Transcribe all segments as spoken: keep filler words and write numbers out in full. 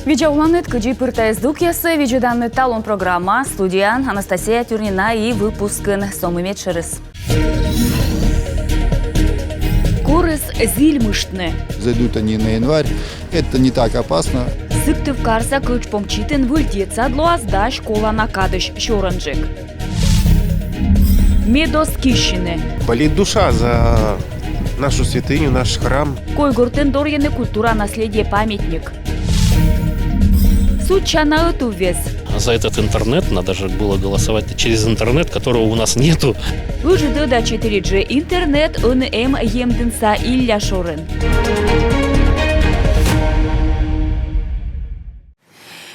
Видза оланныд, кыдзи пыр тайӧ здукъясӧ видзӧданныд «Талун» программа. Студияын Анастасия Тюрнина и выпускын со мый медшӧрыс. Корыс зільмыштны. Зайдут они на январь, это не так опасно. Сыктывкарса кӧч помчитын выль детсад лоас дась колана кадысь сёрӧнджык. Мед оз киссьыны. Болит душа за нашу святыню, наш храм. Койгортын дорйӧны культура наследие памятник. Судзсяна ӧтуввез. За этот интернет надо же было голосовать через интернет, которого у нас нету. Ыджыд да четыре джи интернет ӧні эм Емдінса Илля шорын.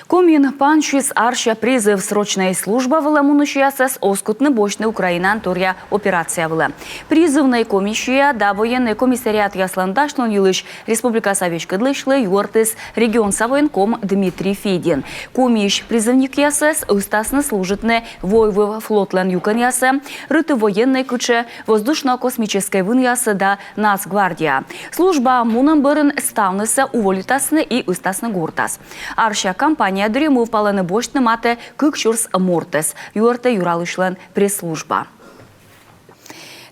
Комиын пансис арся призыв. Срочнӧй служба вылӧ мунысьясӧс оз кутны босьтны Украинаын торъя операция вылӧ. Призывнӧй комиссия да военнӧй комиссариатъяслӧн дасьлун йылысь республикаса веськӧдлысьлы юӧртіс регионса военком Дмитрий Федин. Комиысь призывникъясӧс ыстасны служитны Войвыв флотлӧн юкӧнъясӧ, рытыв военнӧй кытшӧ, воздушно-космическӧй вынъясӧ да Нацгвардияӧ. Службаӧ мунӧм бӧрын ставнысӧ уволитасны и ыстасны гортас. Арся кампания дырйи мӧвпалӧны босьтны матӧ кык сюрс мортӧс, юӧртӧ Юралысьлӧн пресс-служба.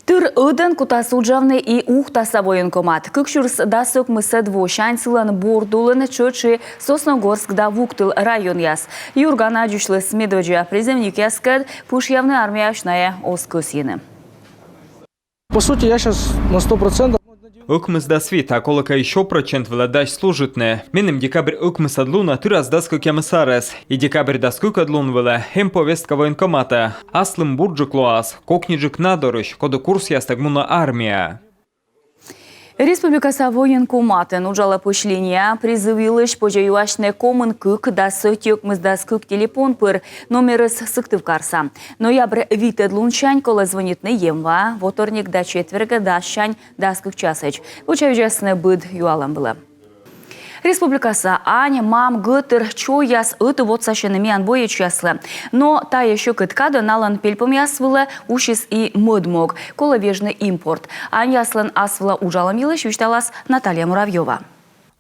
Тыр ӧдӧн кутас уджавны и Ухтаса военкомат. Кык сюрс дас ӧкмысӧд восянь сылӧн борд улын тшӧтш и Сосногорск да Вуктыл районъяс. Юрган аддзысьліс медводдза призывникъяскӧд: пышъявны армияысь найӧ оз кӧсйыны. По сути, я сейчас на сто процентов. Ӧкмысдас вит, а колӧкӧ, ещё прӧчент вылӧ дась служитны. Меным декабрь ӧкмысӧд лунӧ тырас дас кӧкъямыс арӧс. И декабрь дас кыкӧд лун вылӧ эм повестка военкоматӧ. Аслым бурджык лоас кокньыджык на дорысь, коді курсъястӧг мунӧ армияӧ. Республикаса военкоматын уджалӧ пӧсь линия. Призыв йылысь позьӧ юасьны комын кык дас ӧтикӧд ӧкмысдас кык телепон пыр. Номерыс Сыктывкарса. Ноябрь витӧд лунсянь колӧ звӧнитны Емваӧ, воторник да четвергӧ дассянь дас кык часӧдз. Вочавидзасны быд юалӧм вылӧ. Республикаса ань, мам, гӧтыр чойяс ӧтув отсасьӧны миян боечьяслы. Но тайӧ сьӧкыд кадӧ налӧн пельпомъяс вылӧ усис и мӧд мог. Колӧ вежны импорт. Аньяслӧн ас вылӧ уджалӧм йылысь висьталас Наталья Муравьёва.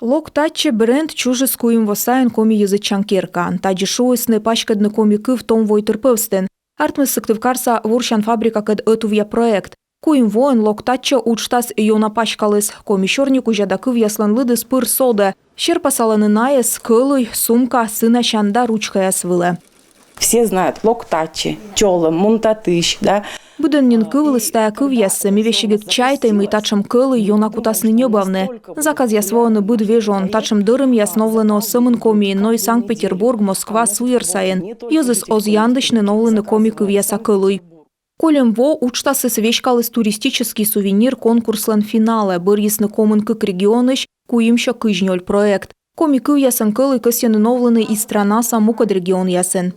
«Лок татчӧ» бренд чужис куим во сайын Коми йӧзӧдчан керкаын. Тадзи шуисны паськӧдны коми кыв том войтыр пӧвстын. Артмис Сыктывкарса вурсян фабрикакӧд ӧтувъя проект. Куим воӧн «Лок татчӧ» уджтас ёна паськаліс. Коми сёрникузя да кывъяслӧн лыдыс пыр содӧ. Серпасалӧны найӧс кӧлуй, сумка, сынасян да ручкаяс вылӧ. Все знают: «Лок татчӧ», «Чолӧм», «Мун татысь», да. Быдӧн нин кывліс тайӧ кывъяссӧ. Ми весиг эг чайтӧй, мый татшӧм кӧлуй ёна кутасны ньӧбавны. Заказъяс воӧны быд вежон. Татшӧм дӧрӧмъяс новлӧны оз сӧмын Комиын, но и Санкт-Петербург, Москва, суйӧр сайын. Йӧзыс оз яндысьны новлыны коми кывъяса кӧлуй. Кольӧм во уджтасыс веськаліс «Туристический сувенир» конкурслӧн финалӧ. Бӧрйисны комын кык регионысь куимсё кызь нёль проект. Коми кывъясӧн кӧлуй кӧсйӧны новлыны и странаса мукӧд регионъясын.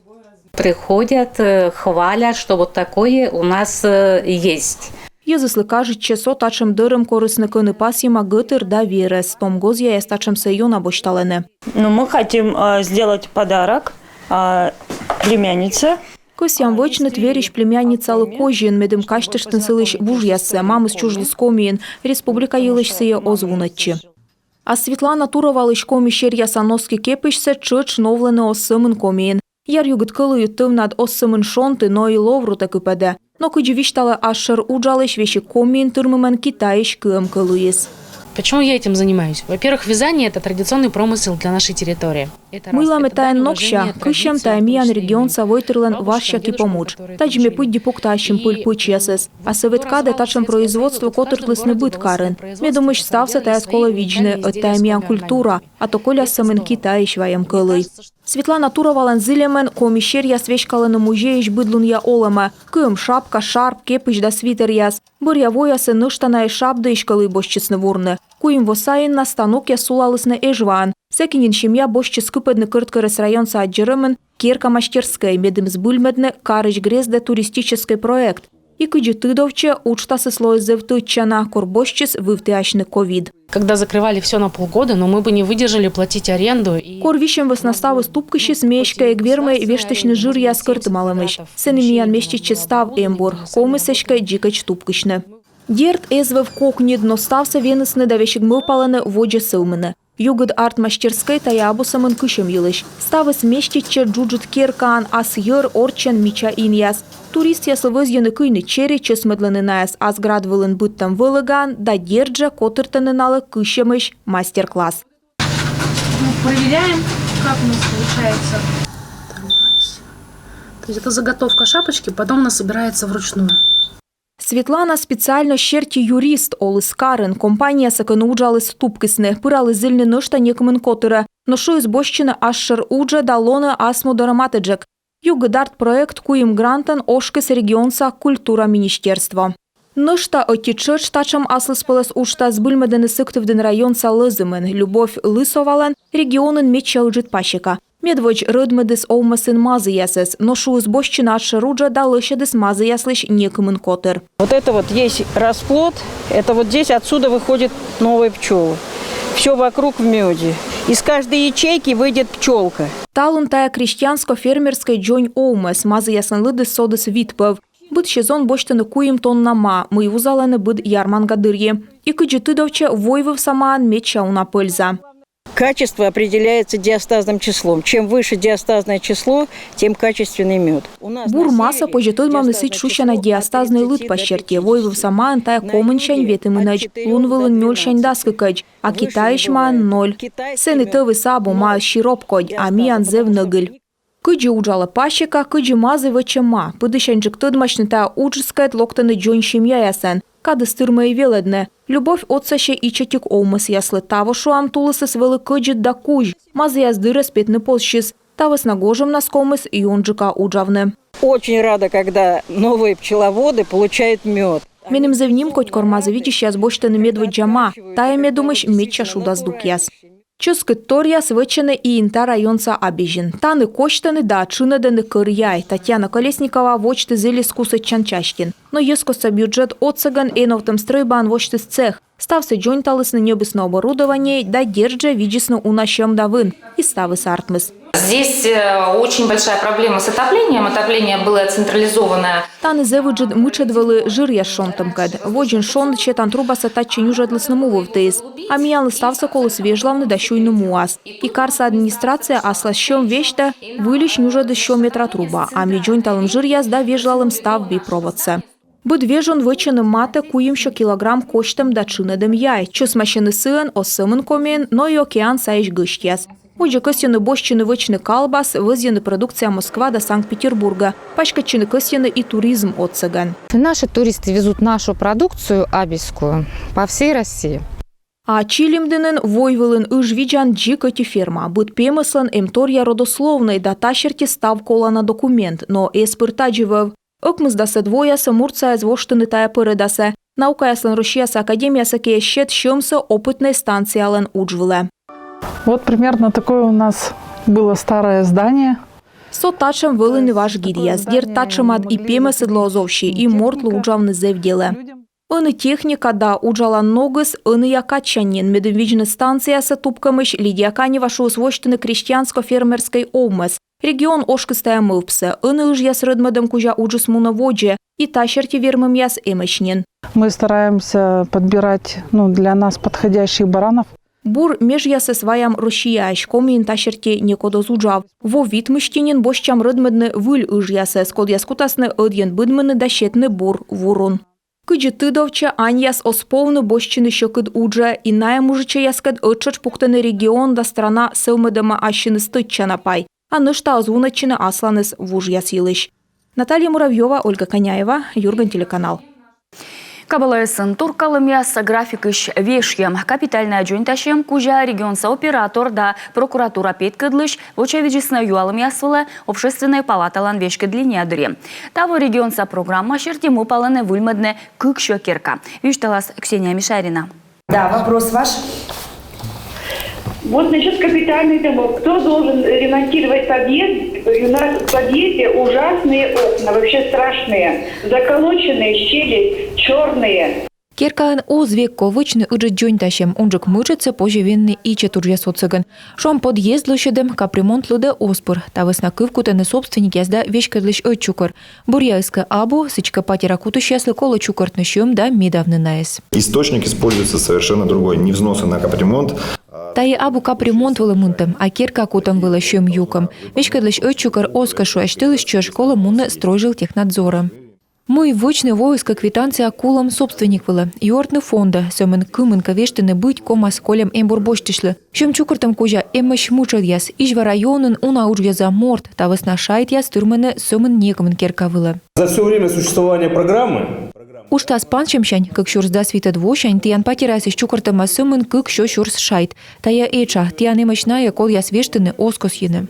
Приходят, э, хвалят, что вот такое у нас, э, есть. Йӧзыслы кажитчӧ, со татшӧм дӧрӧм корисны, кӧні пасйӧма гӧтыр да верӧс. Том гозъяяс татшӧмсӧ ёна босьталӧны. Ну, мы хотим, э, сделать подарок, э, племяннице. Кӧсъям вӧчны тверьысь племянницалы козин, медым казьтыштны сылысь вужъяссӧ. Мамыс чужліс Комиын, республика йылысь сійӧ оз вунӧдчы. А Светлана Туровалысь коми серъяса носки-кепысьсӧ тшӧтш новлӧны оз сӧмын Комиын. Яръюгыд кӧлуйыд тӧвнад оз сӧмын шонті, но и лов рутӧ кыпӧдӧ. Но, кыдзи висьталӧ асшӧр уджалысь, весиг Комиын тырмымӧн Китайысь кыӧм кӧлуйыс. Почему я этим занимаюсь? Во-первых, вязание — это традиционный промысел для нашей территории. Мыйла ме таӧн нокся? Кысьӧм — тайӧ миян регионса войтырлӧн важся кипомудж. Тадзи ме пыдди пукта ассьым пыль-пӧчьясӧс. А сӧвет кадӧ татшӧм производство котыртлісны быд карын. Ме думысь, ставсӧ тайӧс колӧ видзны, ӧд тайӧ миян культура, а то коляс сӧмын Китайысь вайӧм кӧлуй. Светлана Туровалӧн зільӧмӧн коми серъяс веськалӧны музейысь быдлунъя олӧмӧ. Кыӧм шапка, шарф, кепысь да свитеръяс. Бӧръя воясӧ нӧшта на и шабдыысь кӧлуй босьтчисны вурны. Куим во сайын на станокъяс сулалісны Эжваын. Сэки нин семья босьтчис кыпӧдны Кӧрткерӧс районса аддзерӧмын керка мастерскӧй, медым збыльмӧдны «Карысь грездӧ» туристическӧй проект. И, кыдзи тыдовтчӧ, уджтасыс лои зэв тӧдчана, кор босьтчис вывтіасьны ковид. Когда закрывали всё на полгода, но мы бы не выдержали платить аренду и... Кор висьӧм вӧсна ставыс тупкысис, ми эськӧ эг вермӧй вештысьны жыръяс кӧртымалӧмысь. Сэні миян меститчис став эмбур, ковмис эськӧ дзикӧдз тупкысьны. Дерт, эз вӧв кокньыд, но ставсӧ венісны да весиг мӧвпалӧны водзӧ сӧвмыны. Югыд арт-мастерскӧй — тайӧ абу сӧмын кысьӧм йылысь. Ставыс меститчӧ джуджыд керкаын, ас йӧр орччӧн мича инъяс. Туристъяслы вӧзйӧны кыйны чери, чӧсмӧдлыны найӧс Асград вылын быдтӧм вӧлӧгаӧн да, дерт жӧ, котыртӧны налы кысьӧмысь мастер-класс. Ну, проверяем, как у нас получается. То есть это заготовка шапочки, потом она собирается вручную. Светлана специальность серти юрист, оліс карын. Компаниясӧ, кӧні уджаліс, тупкисны, пыраліс зільны нӧшта некымын котырӧ. Но шуис босьтчыны асшӧр уджӧ да лоны ас му дорӧ матӧджык. Югыд арт проект куим грантӧн ошкис регионса культура министерство. Нӧшта ӧти тшӧтш татшӧм аслыспӧлӧс уджтас збыльмӧдӧны Сыктывдін районса Лӧзымын. Любовь Лысовалӧн регионын медся ыджыд пасека. Медводз рӧдмӧдіс овмӧсын мазыясӧс, но шуис босьтчыны асшӧр уджӧ да лӧсьӧдіс мазыяслысь некымын котыр. Вот это вот есть расплод, это вот здесь отсюда выходят новые пчелы. Все вокруг в меде. Из каждой ячейки выйдет пчелка. Талун тайӧ крестьянско-фермерскӧй дзонь овмӧс. Мазыяслӧн лыдыс содіс вит пӧв. Быд сезон босьтӧны куим тонна ма, мый вузалӧны быд ярманга дырйи. И кыдзи тыдовтчӧ, войвывса маӧн медся уна пӧльза. Качество определяется диастазным числом. Чем выше диастазное число, тем качественный мед. Бур масӧ позьӧ тӧдмавны сідз шусяна диастазнӧй лыдпас серти. Войвывса маын тайӧ комынсянь ветымынӧдз, лун вылын нёльсянь дас кыкӧдз, а Китайысь маын ноль. Сэні тӧвыс абу, маыс сироп кодь, а миян зэв нӧгыль. Кыдзи уджалӧ пасека, кыдзи мазый вӧчӧ ма, пыдісяньджык тӧдмасьны тайӧ уджыскӧд локтӧны дзонь семьяясӧн. Кадыс тырмӧ и велӧдны. Любовь отсасьӧ ичӧтик овмӧсъяслы. Таво, шуам, тулысыс вӧлі кӧдзыд да кузь. Мазыяс дырӧс петны позсис. Та вӧсна гожӧмнас ковмис ёнджыка уджавны. Очень рада, когда новые пчеловоды получают мед. Меным зэв нимкодь, кор мазый видзысьяс босьтӧны медводдза ма. Тайӧ, ме думысь, медся шуда здукъяс. Чӧскыдторъяс вӧчӧны и Инта районса Абезьын. Тані косьтӧны да тшынӧдӧны кӧр яй. Татьяна Колесникова водзті зілис кусӧдчан частьын. Но йӧзкостса бюджет отсӧгӧн эновтӧм стрӧйбаын восьтіс цех. Ставсӧ дзоньталісны, ньӧбисны оборудование да, дерт жӧ, видзисны уна сьӧм да вын. И ставыс артмис. Здесь э, очень большая проблема с отоплением. Отопление было централизованное. Тані зэв ыджыд мытшӧд вӧлі жыръяс шонтӧмкӧд. Водзын шонд сетан трубасӧ татчӧ нюжӧдлісны му вывтіыс. А миянлы ставсӧ коліс вежлавны да сюйны муас. И карса администрация аслас сьӧм весьтӧ выльысь нюжӧдіс сё метра труба. А ми дзоньталім жыръяс да вежлалім став би проводсӧ. Быд вежон вӧчӧны матӧ куимсё килограмм косьтӧм да тшынӧдӧм яй. Чӧсмасьӧны сыӧн оз сӧмын Комиын, но и океан сайысь гӧсьтъяс. Водзӧ кӧсйӧны босьтчыны вӧчны калбас, вӧзйӧны продукция Москва да Санкт-Петербургӧ. Паськӧдчыны кӧсйӧны и туризм отсӧгӧн. Наши туристы везут нашу продукцию абельскую по всей России. А Чилимдінын войвылын ыж видзан дзик ӧти ферма. Быд пемӧслӧн эмторъя родословнӧй да та серти став колана документ, но эз пыр тадзи вӧв. Ӧкмысдасӧд воясӧ муртса эз воштыны тайӧ пӧрӧдасӧ. Наукаяслӧн Россияса академиясӧ кӧ эз сет сьӧмсӧ опытнӧй станциялӧн удж вылӧ. Вот примерно такое у нас было старое здание. Со татшӧм вӧліны важ гидъяс. Дерт, татшӧмад и пемӧсыдлы оз овсьы, и мортлы уджавны зэв делӧ. Ӧні техника да уджалан ногыс ӧнія кадсянь нин. Медым видзны станциясӧ тупкӧмысь, Лидия Канева шуис восьтыны крестьянско-фермерскӧй овмӧс. Регион ошкыс тайӧ мӧвпсӧ. Ӧні ыжъяс рӧдмӧдӧм кузя уджыс мунӧ водзӧ, и та серти вермӧмъяс эмӧсь нин. Мы стараемся подбирать, ну, для нас подходящих баранов. Бур межъясӧс ваям Россияысь, Комиын та серти некод оз уджав. Во вит мысти нин босьтчам рӧдмӧдны выль ыжъясӧс, кодъяс кутасны ӧдйӧн быдмыны да сетны бур вурун. Кыдзи тыдовтчӧ, аньяс оз повны босьтчыны сьӧкыд уджӧ, и найӧ мужичӧйяскӧд ӧттшӧтш пуктӧны регион да страна сӧвмӧдӧма ассьыныс тӧдчана пай. А нӧшта оз вунӧдчыны асланыс вужъяс йылысь. Наталья Муравьёва, Ольга Коняева, «Юрган» телеканал. Кабалаысын торкалӧмъяс, графикысь вешйӧм, капитальнӧя дзоньтасьӧм кузя регионса оператор да прокуратура петкӧдлысь вочавидзисны юалӧмъяс вылӧ Общественнӧй палаталӧн веськӧдліньӧ дырйи. Таво регионса программа серти мӧвпалӧны выльмӧдны кыксё керка. Висьталас Ксения Мишарина. Да, вопрос ваш. Вот насчет капитальных домов. Кто должен ремонтировать подъезд? И у нас в подъезде ужасные окна, вообще страшные. Заколоченные щели, черные. Керкаын оз век ков вӧчны ыджыд дзоньтасьӧм, унджык мытшӧдсӧ позьӧ венны ичӧт уджъяс отсӧгӧн. Шуам, подъезд лӧсьӧдӧм капремонт лыдӧ оз пыр. Та вӧсна кывкутӧны собственникъяс да веськӧдлысь ӧтчукӧр. Буръяыс кӧ абу, сідзкӧ патера кутысьяслы колӧ чукӧртны сьӧм да медавны найӧс. Источник используется совершенно другой. Не взносы на капремонт, Тайӧ абу капремонт вылӧ мынтӧм, а керка кутӧм вылӧ сьӧм юкӧм. Веськӧдлысь ӧтчукӧр оз кӧ шуӧ, тӧлысь чӧж колӧ мунны стройжилтехнадзорӧ. Мый вӧчны воис кӧ квитанция кулӧм собственник вылӧ, юӧртны фондӧ, сӧмын кымын кӧ вештыны быть ковмас кольӧм эмбур босьтысьлы. Сьӧм чукӧртӧм кузя эмӧсь мытшӧдъяс. Изьва районын уна уджъя за морт, та вӧсна шайтъяс тырмӧны сӧмын некымын керка вылӧ. За всё время существования программы Уджтас пансьӧмсянь, кык сюрс дас витӧд восянь, тіян патераясысь чукӧртӧма сӧмын кык сё сюрс шайт. Тайӧ этша, тіян эмӧсь найӧ, кодъяс вештыны оз кӧсйыны.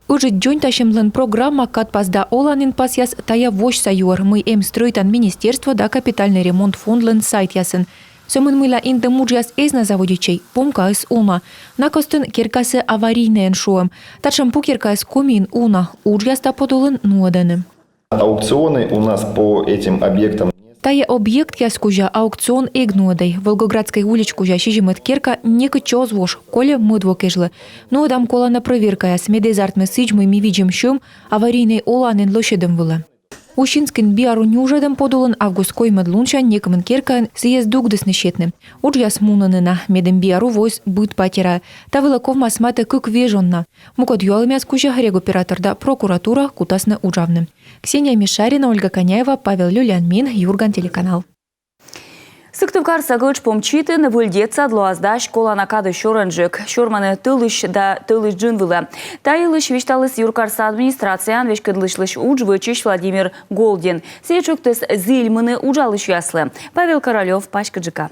Ыджыд дзоньтасьӧмлӧн программа кадпас да оланінпасъяс — тайӧ восьса юӧр, мый эм стрӧитан министерство да капитальнӧй ремонт фондлӧн сайтъясын. Сӧмын мыйла индӧм уджъяс эз на заводитчӧй, помкаыс уна. На костын керкасӧ аварийнӧйӧн шуӧм. Татшӧм пу керкаыс Комиын уна. Уджъяс та подулын нуӧдӧны. Аукционы у нас по этим объектам. Тайӧ объектъяс кузя аукцион эг нуӧдӧй. Волгоградскӧй улич кузя сизимӧд керка некытчӧ оз вош, кольӧ мӧд во кежлӧ. Нуӧдам колана проверкаяс, мед эз артмы сідз, мый ми видзим сьӧм аварийнӧй оланін лӧсьӧдӧм вылӧ. Усинскын биару нюжӧдӧм подулын август коймӧд лунсянь некымын керкаын сійӧс дугдісны сетны. Уджъяс мунӧны на, медым биару воис быд патераӧ. Та вылӧ ковмас матӧ кык вежон на. Мукӧд юалӧмъяс кузя регоператор да прокуратура кутасны уджавны. Ксения Мишарина, Ольга Коняева, Павел Люлянмин, «Юрган» телеканал. Сыктывкарса кӧджпом Читын выль детсад лоас дась колана кадысь сёрӧнджык. Сёрмӧны тӧлысь да тӧлысь джын вылӧ. Та йылысь висьталіс юркарса администрацияын веськӧдлысьлысь удж вӧчысь Владимир Голдин. Сійӧ тшӧктіс зільмыны уджалысьяслы. Павел Королёв паськыдджыка.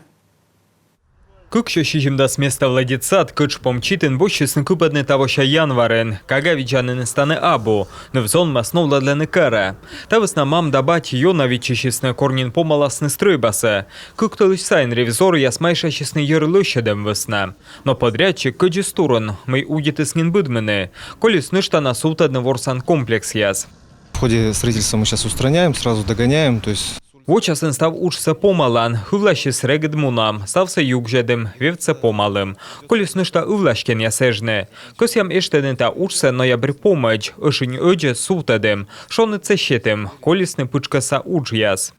Кык сё сизимдас места вылӧ детсад кӧджпом Читын босьтчисны кыпӧдны тавося январын. Кага видзаніныс тані абу, ныв-зонмӧс новлӧдлӧны кӧрӧ. Та вӧсна мам да бать ёна виччысисны, кор нин помаласны стрӧйбасӧ. Кык тӧлысь сайын ревизоръяс майшасисны йӧр лӧсьӧдӧм вӧсна. Но подрядчик кӧдзыс турун, мый удитіс нин быдмыны. Колис нӧшта на сувтӧдны ворсан комплексъяс. В ходе строительства мы сейчас устраняем, сразу догоняем, то есть Вочасӧн став уджсӧ помалан, ывласьыс регыд мунӧм, ставсӧ югзьӧдім, вевтсӧ помалім. Колис нӧшта ывласькенъяс эжны. Кӧсъям эштӧдны та уджсӧ ноябрь помӧдз, ӧшинь ӧдзӧс сувтӧдім, шоныдсӧ сетім, колисны пытшкӧсса уджъяс.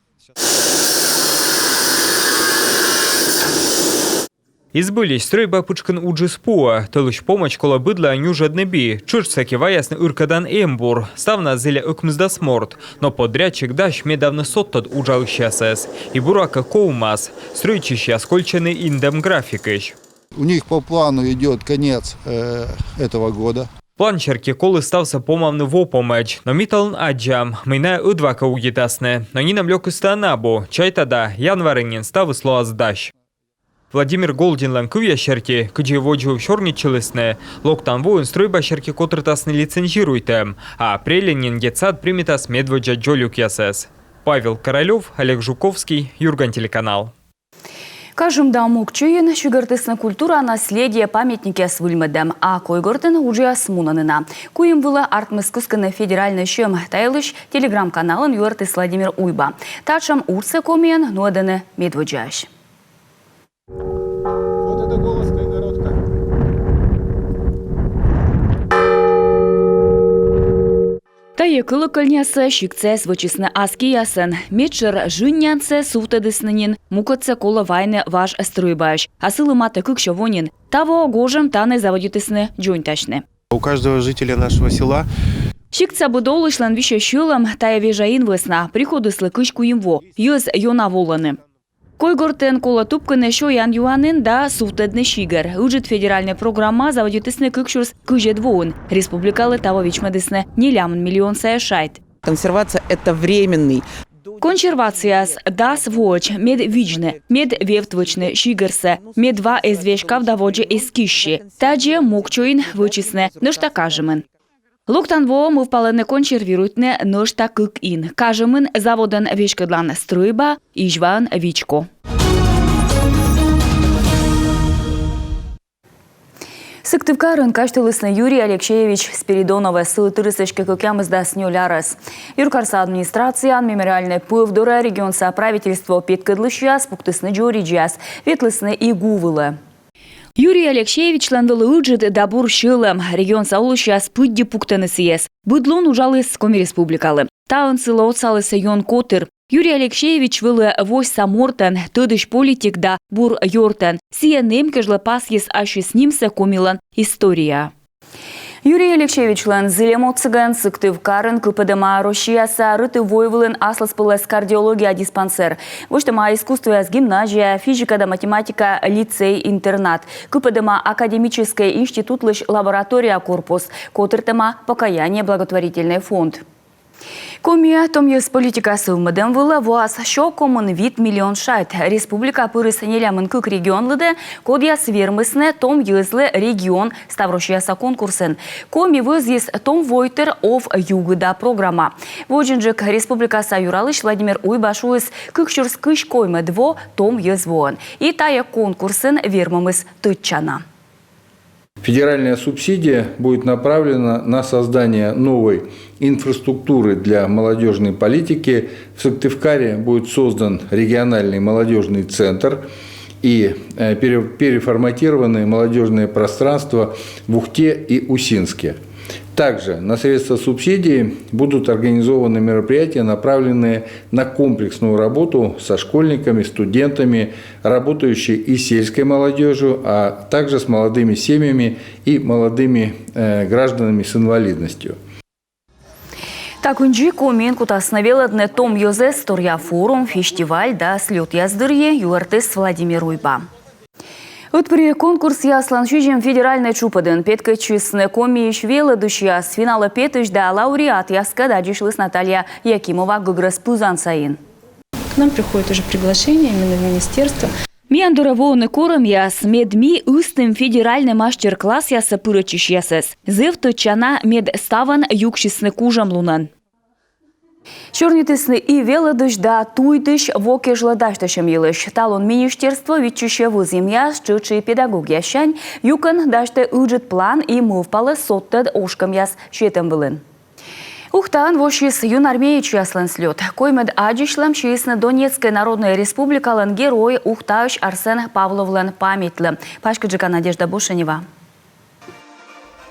И збыльысь, стрӧйба пытшкын уджыс пуӧ. Тӧлысь помӧдз колӧ быдлаӧ нюжӧдны би. Тшӧтш сэки ваясны ыркӧдан эмбур. Ставнас зільӧ ӧкмысдас морт. Но подрядчик дась медавны содтӧд уджалысьясӧс. И, буракӧ, ковмас. Стрӧитчысьяс кольччӧны индӧм графикысь. У них по плану идёт конец, э, этого года. План серти колӧ ставсӧ помавны во помӧдз. Но ми талун аддзам, мый найӧ ӧдвакӧ удитасны. Но нинӧм лёкыста на абу. Чайта да, январын нин ставыс лоас дась. Владимир Голдинлӧн кывъяс серти, кыдзи водзвыв сёрнитчылісны, локтан воын стрӧйба серти котыртасны лицензируйтӧм, а апрельын нин детсад примитас медводдза дзолюкъясӧс. Павел Королёв, Олег Жуковский, «Юрган» телеканал. Кажым да Мукчойын сигӧртісны культура наследие памятникъяс выльмӧдӧм, а Койгортын уджъяс мунӧны на. Куим вылӧ артмис кыскыны федеральнӧй сьӧм. Та йылысь телеграм-каналын юӧртіс Владимир Уйба. Татшӧм уджсӧ Комиын нуӧдӧны медводдзаысь. Вот это Голосская городка. Тайӧ кӧлӧкӧльняссӧ сиктсаяс вӧчисны ас киясӧн. Медшӧр жыннянсӧ сувтӧдісны нин, мукӧдсӧ колӧ вайны важ стрӧйбаысь. А сылы матӧ кык сё во нин. Таво гожӧм тані заводитісны дзоньтасьны. У каждого жителя нашего села Сиктса быд олысьлӧн висьӧ сьӧлӧм тайӧ вежа ин вӧсна. Приходыслы кызь куим во. Йӧз ёна волӧны. Койгортын колӧ тупкыны сёян-юанін да сувтӧдны сигӧр. Ыджыд федеральнӧй программа заводитісны кык сюрс кызьӧд воын. Республикалы таво вичмӧдісны нелямын миллион сайӧ шайт. Консервация — это временный. Консервацияыс дас воӧдз, мед видзны, мед вевт вӧчны сигӧрсӧ, мед ва эз веськав да водзӧ эз кисьсьы. Тадзи Мукчойын вӧчисны, нӧшта Кажымын. Локтан воӧ мӧвпалӧны консервируйтны нӧшта кык ин. Кажымын заводӧн веськӧдлан стрӧйба, Изьваын вичко. Сыктывкарын казьтылісны Юрий Алексеевич Спиридоновӧс. Сылы тырис эськӧ кӧкъямысдас нёль арӧс. Юркарса администрацияын мемориальнӧй пӧв дорӧ регионса правительство петкӧдлысьяс пуктісны дзоридзьяс, ветлісны и гу вылӧ. Юрий Алексеевичлӧн вӧлі ыджыд да бур сьӧлӧм. Регионса олысьяс пыдди пуктӧны сійӧс. Быд лун уджаліс Коми Республикалы. Таын сылы отсаліс ён котыр. Юрий Алексеевич вӧлі восьса мортӧн, тӧдысь политик да бур ёртӧн. Сійӧ нэм кежлӧ пасйис ассьыс нимсӧ Комилӧн история. Юрий Алексеевичлӧн зільӧм отсӧгӧн Сыктывкарын кыпӧдӧма Россияса рытыв-войвылын аслыспӧлӧс кардиология диспансер. Восьтӧма искусствояс гимназия, физика да математика лицей-интернат. Кыпӧдӧма академическӧй институтлысь лаборатория корпус. Котыртӧма «Покаяние» благотворительнӧй фонд. Комиӧ том йӧз политика сӧвмӧдӧм вылӧ воас сё комын вит миллион шайт. Республика пырис нелямын кык регион лыдӧ, кодъяс вермисны том йӧзлы регион ставроссияса конкурсын. Коми вӧзйис «Том войтыр ов югыда» программа. Водзынджык республикаса юралысь Владимир Уйба шуис кык сюрс кызь коймӧд во том йӧз воӧн. И тайӧ конкурсын вермӧмыс тӧдчана. Федеральная субсидия будет направлена на создание новой инфраструктуры для молодежной политики. В Сыктывкаре будет создан региональный молодежный центр и э, пере- переформатированное молодежное пространство в Ухте и Усинске. Также на средства субсидии будут организованы мероприятия, направленные на комплексную работу со школьниками, студентами, работающей и сельской молодежью, а также с молодыми семьями и молодыми э, гражданами с инвалидностью. Та кындзи, Комиын кутасны велӧдны том йӧзӧс торъя форум, фестиваль да слётъяс дырйи, юӧртіс Владимир Уйба. Ӧтпырйӧ конкурсъяслӧн сизим федеральнӧй тшупӧдын петкӧдчисны Комиысь велӧдысьяс. Финалӧ петысь да лауреатъяскӧд аддзысьліс Наталья Якимова гӧгрӧс пызан сайын. К нам приходит уже приглашение именно в министерство. Миян дорӧ воӧны корӧмъяс, мед ми ыстім федеральнӧй мастер-классъясӧ пырӧдчысьясӧс. Зэв тӧдчана, мед ставӧн юксисны кужӧмлунӧн. Сёрнитісны и велӧдысь да туйтысь во кежлӧ дасьтысьӧм йылысь. Талун министерство виччысьӧ вӧзйӧмъяс тшӧтш и педагогъяссянь, юкӧн дасьтӧ ыджыд план и мӧвпалӧ содтӧд ошкӧмъяс сетӧм вылын. Ухтаын воссис юнармеецъяслӧн слёт. Коймӧд аддзысьлӧм сиисны Донецкӧй Народнӧй Республикалӧн Герой, Ухтаысь Арсен Павловлӧн паметьлы. Паськыдджыка Надежда Бошенева.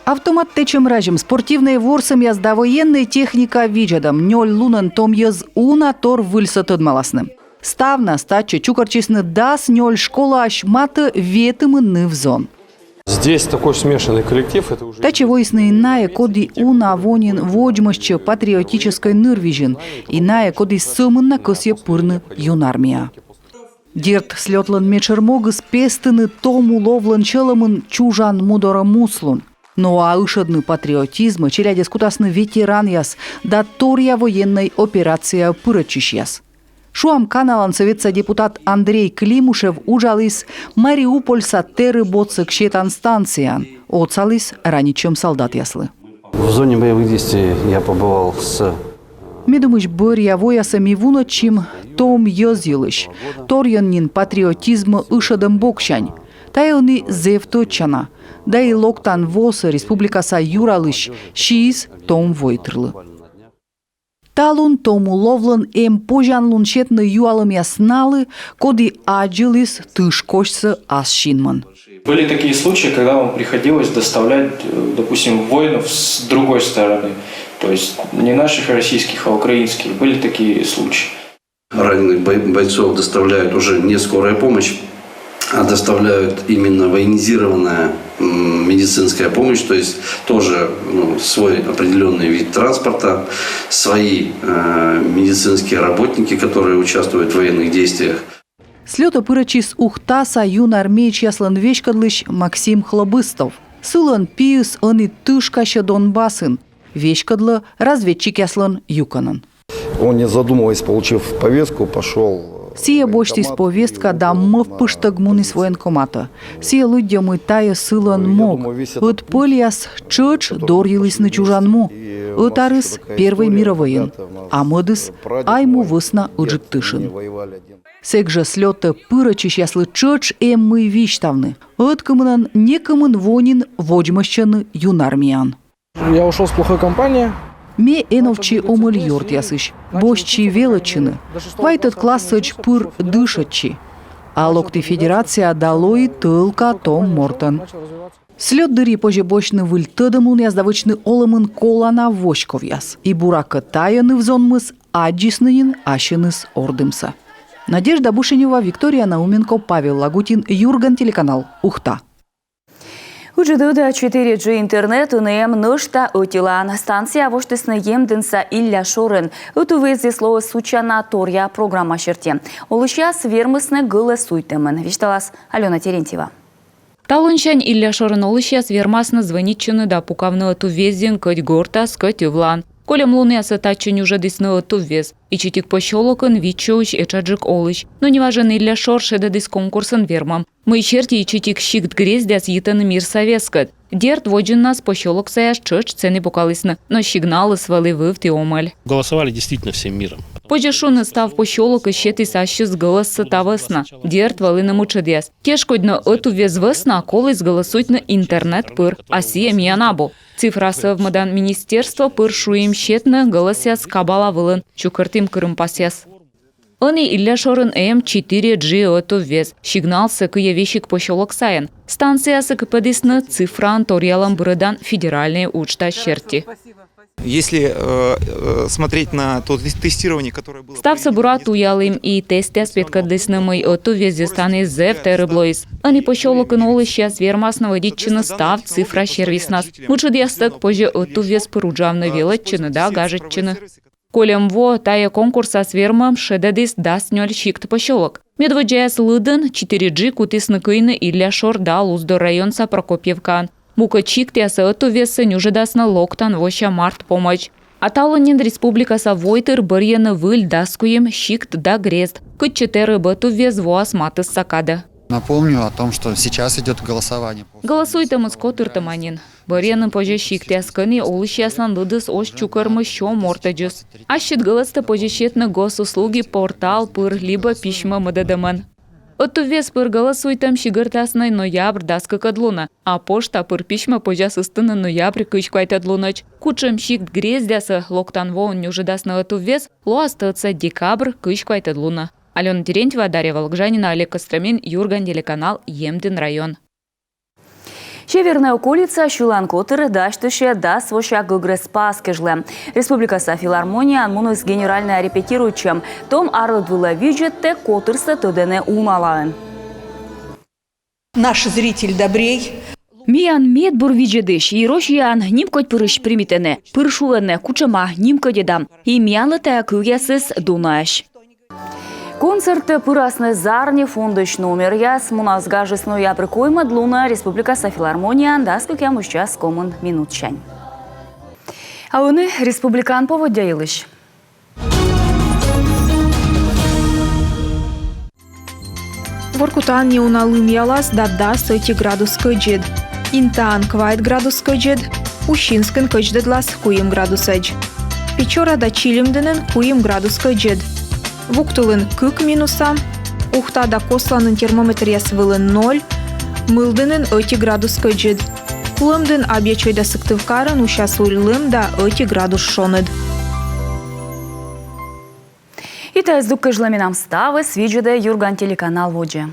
Автомат тэчӧм-разьӧм, спортивнӧй ворсӧмъяс да военнӧй техника видзӧдӧм. Нёль лунӧн том йӧз уна тор выльсӧ тӧдмаласны. Ставнас татчӧ чукӧртчисны дас нёль школаысь матӧ ветымын ныв-зон. Здесь такой смешанный коллектив, это уже... Татчӧ воисны и найӧ, коді уна во нин водзмӧстчӧ патриотическӧй нырвизьын, и найӧ, коді сӧмын на кӧсйӧ пырны юнармияӧ. Дерт, слётлӧн медшӧр могыс — пестыны том уловлӧн сьӧлӧмын чужан му дорӧ муслун. Но а ышӧдны патриотизмӧ челядьӧс кутасны ветеранъяс да торъя военнӧй операцияӧ пырӧдчысьяс. Шуам, Каналан Сӧветса депутат Андрей Климушев уджаліс Мариупольса тэрыб отсӧг сетан станцияын, отсаліс ранитчӧм салдатъяслы. В зоне боевых действий я побывал с... Медымысь бӧръя воясӧ ми вунӧдчим том йӧз йылысь, торйӧн нин патриотизмӧ ышӧдӧм боксянь. Тайӧ ӧні зэв тӧдчана. Да и локтан восӧ республикаса юралысь сиис том войтырлы. Талун том уловлӧн эм позянлун сетны юалӧмъяс налы, коді аддзыліс тыш косьсӧ ас синмӧн. Были такие случаи, когда вам приходилось доставлять, э, допустим, воинов с другой стороны, то есть не наших российских, а украинских. Были такие случаи. Раненых бой- бойцов доставляют уже не скорая помощь, а доставляют именно военизированная м, медицинская помощь, то есть тоже, ну, свой определенный вид транспорта, свои э, медицинские работники, которые участвуют в военных действиях. Слётӧ пырӧдчис Ухтаса юнармеецъяслӧн веськӧдлысь Максим Хлобыстов. Сылӧн пиыс ӧні тышкасьӧ Донбассын, веськӧдлӧ разведчикъяслӧн юкӧнӧн. Он, не задумываясь, получив повестку, пошел... Сійӧ босьтіс повестка да мӧвпыштӧг муніс военкоматӧ. Сійӧ лыддьӧ, мый тайӧ сылӧн мог. Ӧд пӧльяс тшӧтш дорйылісны чужан му. Ӧтарыс — Первой мировӧйын, а мӧдыс — Айму вӧсна Ыджыд тышын. Сэк жӧ слётӧ пырӧдчысьяслы тшӧтш эм мый висьтавны. Ӧткымынӧн некымын во нин водзмӧстчӧны юнармияын. Я ушел с плохой компании. Ме эновтчи омӧль ёртъясысь, босьтчи велӧдчыны. Вайтӧд классӧдз пыр дышӧдчи. А локті федерацияӧ да лои тӧлка том мортӧн. Слёт дырйи позьӧ босьтны выль тӧдӧмлунъяс да вӧчны олӧмын колана воськовъяс. И буракӧ, тайӧ ныв-зонмыс аддзисны нин ассьыныс ордымсӧ. Надежда Бушенева, Виктория Науменко, Павел Лагутин, «Юрган» телеканал, Ухта. Ыджыд ӧдӧ четыре джи интернет ӧні эм нӧшта ӧтилаын. Станцияӧ восьтісны Емдінса Илля шорын. Ӧтуввезйыс лоис сучана торъя программа серти. Олысьяс вермисны гӧлӧсуйтӧмын. Висьталас Алёна Терентьева. Талунсянь Илля шорын олысьяс вермасны звӧнитчыны да пукавны ӧтуввезйын кӧть гортас, кӧть ывлаын. Кольӧм лунъясӧ татчӧ нюжӧдісны ӧтуввез. Ичӧтик посёлокын вит сюысь этшаджык олысь. Но неважӧн Илля шор шедӧдіс конкурсын вермӧм, мый серти ичӧтик сикт-грездъяс йитӧны мирса вескӧд. Дерт, водзыннас посёлоксаяс тшӧтш сэні пукалісны, но сигналыс вӧлі вывті омӧль. Голосовали действительно всем миром. Позьӧ шуны, став посёлокыс сетіс ассьыс гӧлӧссӧ та вӧсна. Дерт, вӧліны мытшӧдъяс. Кежкодь нӧ ӧтуввез вӧсна коліс гӧлӧсуйтны интернет пыр, а сійӧ миян абу. Цифрасӧ ӧвмӧдан министерство пыр шуим сетны гӧлӧсъяс кабала вылын, чукӧртім кырымпасъяс. Ӧні Илля шорын эм четыре джи ӧтуввез. Сигналсӧ кыйӧ весиг посёлок сайын. Станциясӧ кыпӧдісны цифраын торъялӧм бырӧдан федеральнӧй уджтас серти. Если, э, э, смотреть на то тес-, тестирование, которое было... Ставсӧ бура туялім, и тестъяс петкӧдлісны, мый ӧтуввезйыс тані зэв тэрыб лоис. Ӧні посёлокын олысьяс вермасны вӧдитчыны став цифра сервиснас. Мытшӧдъястӧг позьӧ ӧтуввез пыр уджавны, велӧдчыны да гажӧдчыны. Кольӧм во тайӧ конкурсас вермӧм шедӧдіс дас нёль сикт посёлок. Медводдзаяс лыдын четыре джи кутісны кыйны Илля шор да Луздор районса Прокопьевкаын. Мукӧд сиктъясӧ ӧтуввезсӧ нюжӧдасны локтан вося март помӧдз. А талун нин республикаса войтыр бӧрйӧны выль дас куим сикт да грезд, кытчӧ тэрыб ӧтуввез воас матысса кадӧ. Напомню о том, что сейчас идёт голосование по... Гӧлӧсуйтӧмыс котыртӧма нин. Бӧрйыны позьӧ сиктъяс, кӧні олысьяслӧн лыдыс оз чукӧрмы сё мортӧдзыс. Ассьыд гӧлӧстӧ позьӧ сетны Госуслуги портал пыр либӧ письмӧ мӧдӧдӧмӧн. Ӧтуввез пыр гӧлӧсуйтӧм сигӧртасны ноябрь дас кыкӧд лунӧ, а пошта пыр письмӧ позяс ыстыны ноябрь кызь квайтӧд лунӧдз. Кутшӧм сикт-грездъясӧ локтан воын нюжӧдасны ӧтуввез, лоас тӧдса декабрь кызь квайтӧд лунӧ. Алёна Терентьева, Дарья Волгжанина, Олег Костромин, «Юрган» телеканал, Емдін район. «Северная околица» сьылан котыр дасьтысьӧ дас вося гӧгрӧс пас кежлӧ. Республикаса филармонияын муніс генеральнӧя репетируйтчӧм. Том арлыд вылӧ видзӧдтӧ котырсӧ тӧдӧны уналаын. Наш зритель добрей. Миян медбур видзӧдысь и Россияын нимкодьпырысь примитӧны, пыр шулӧны, кутшӧма нимкодьӧдам. И миянлы тайӧ кывъясыс дунаӧсь. Концертӧ пырасны зарни фондысь номеръяс. Мунаыс гажыс ноябрь коймӧд лунӧ. Республикаса филармонияын дас кӧкъямыс час комын минутсянь. А ӧні республикаын поводдя йылысь. Воркутаын неуна лымъялас да дас ӧти градус кӧдзыд. Интаын квайт градус кӧдзыд, Усинскын кӧдздӧдлас куим градусӧдз. Печора да Чилимдінын куим градус кӧдзыд. Вуктылын кык минуса, Ухта да Косланын термометръяс вылын ноль, Мылдінын ӧти градус кӧдзыд. Кулӧмдін, Абъячой да Сыктывкарын усяс уль лым да ӧти градус шоныд. И тайӧ здук кежлӧ менам ставыс. Видзӧдӧй «Юрган» телеканал водзӧ.